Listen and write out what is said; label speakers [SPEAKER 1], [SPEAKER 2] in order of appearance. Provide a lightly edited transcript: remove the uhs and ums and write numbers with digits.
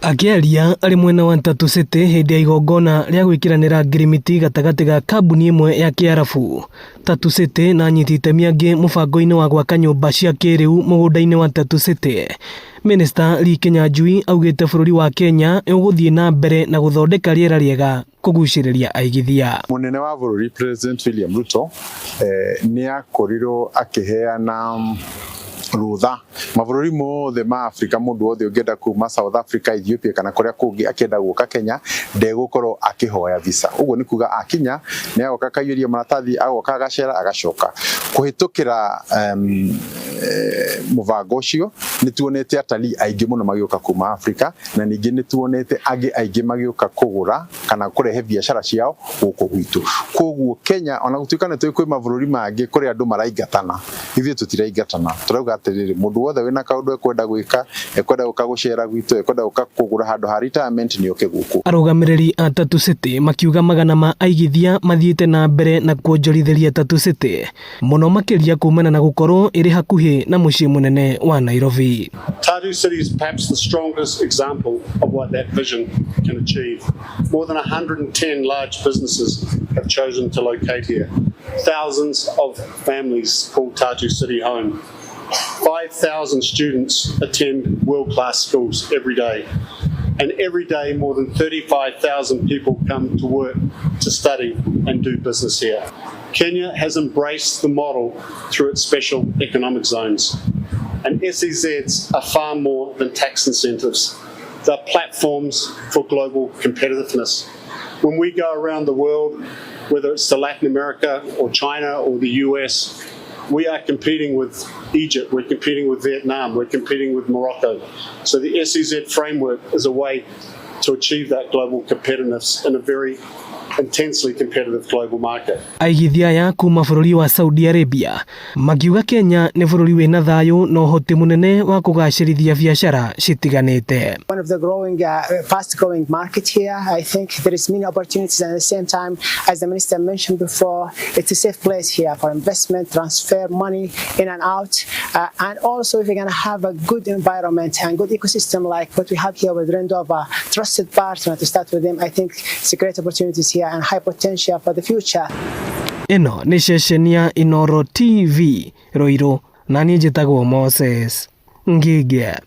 [SPEAKER 1] Akĩaria arĩ mwena wa Tatu City hĩndĩ ya igongona rĩa gwĩkĩranĩra ngirimiti gatagatĩ ga kambuni ĩmwe ya Kĩarabu Tatu City na anyiti itemi angĩ mũbango-inĩ wa gwaka nyũmba cia kĩrĩu mũgũnda-inĩ wa Tatu City. Minista Lee Kinyanjui augĩte bũrũri wa Kenya ũgũthiĩ na mbere na gũthondeka rĩera rĩega kũgucĩrĩria aigithia.
[SPEAKER 2] Mũnene wa bũrũri President William Ruto nĩ akorirwo akĩheana rũtha mabũrũri mothe ma Afrika, mũndũ wothe ũngĩenda kuma South Africa, Ethiopia kana kũrĩa kũngĩ akĩenda gũka Kenya ndegũkorwo akĩhoya visa. Ũguo nĩ kuga akinya nĩ agoka akaiyũria maratathi, agoka agacera, agacoka. Kũhĩtũkĩra mũbango ũcio nĩ tuonete atalii aingĩ mũno magĩũka kuma Afrika, na ningĩ nĩ tuonete angĩ aingĩ magĩũka kũgũra kana kũrehe biacara ciao gũkũ gwitũ. Koguo Kenya ona gũtuĩka nĩ tũĩ kwĩ mabũrũri mangĩ kũrĩa andũ maraingatana, ithuĩ tũtiraingatana. Tũrauga atĩrĩrĩ, mũndũ wothe wĩna kaũndũ ekwenda gwĩka, ekwenda gũka gũcera gwitũ, ekwenda gũka kũgũra handũ ha retirement, nĩ oke gũkũ.
[SPEAKER 1] Arũgamĩrĩri a Tatu City makiuga magana ma aigithia mathiĩte na mbere na kuonjorithĩria Tatu City mũno makĩria kumana na gũkorwo ĩrĩ hakuhĩ na mũciĩ mũnene wa Nairobi.
[SPEAKER 3] Tatu City is perhaps the strongest example of what that vision can achieve. More than 110 large businesses have chosen to locate here. Thousands of families call Tatu City home. 5,000 students attend world-class schools every day. And every day, more than 35,000 people come to work, to study and do business here. Kenya has embraced the model through its special economic zones. And SEZs are far more than tax incentives. They're platforms for global competitiveness. When we go around the world, whether it's to Latin America or China or the US, we are competing with Egypt, we're competing with Vietnam, we're competing with Morocco. So the SEZ framework is a way to achieve that global competitiveness in a very intensely competitive global market.
[SPEAKER 1] Aigithia aya kuma bũrũri wa Saudi Arabia makiuga Kenya nĩ bũrũri wĩna thayũ na ũhoti mũnene wa kũgacĩrithia biacara citiganĩte.
[SPEAKER 4] One of the fast growing market here. I think there is many opportunities, and at the same time, as the minister mentioned before, it's a safe place here for investment, transfer money in and out, and also if you're gonna have a good environment and good ecosystem like what we have here with Rendova, trusted partner to start with them, I think it's a great opportunities here and high potential for the future.
[SPEAKER 1] Ĩno nĩ ceceni ya Inooro TV Ruiru, na niĩ njĩtagwo Moses Ngige.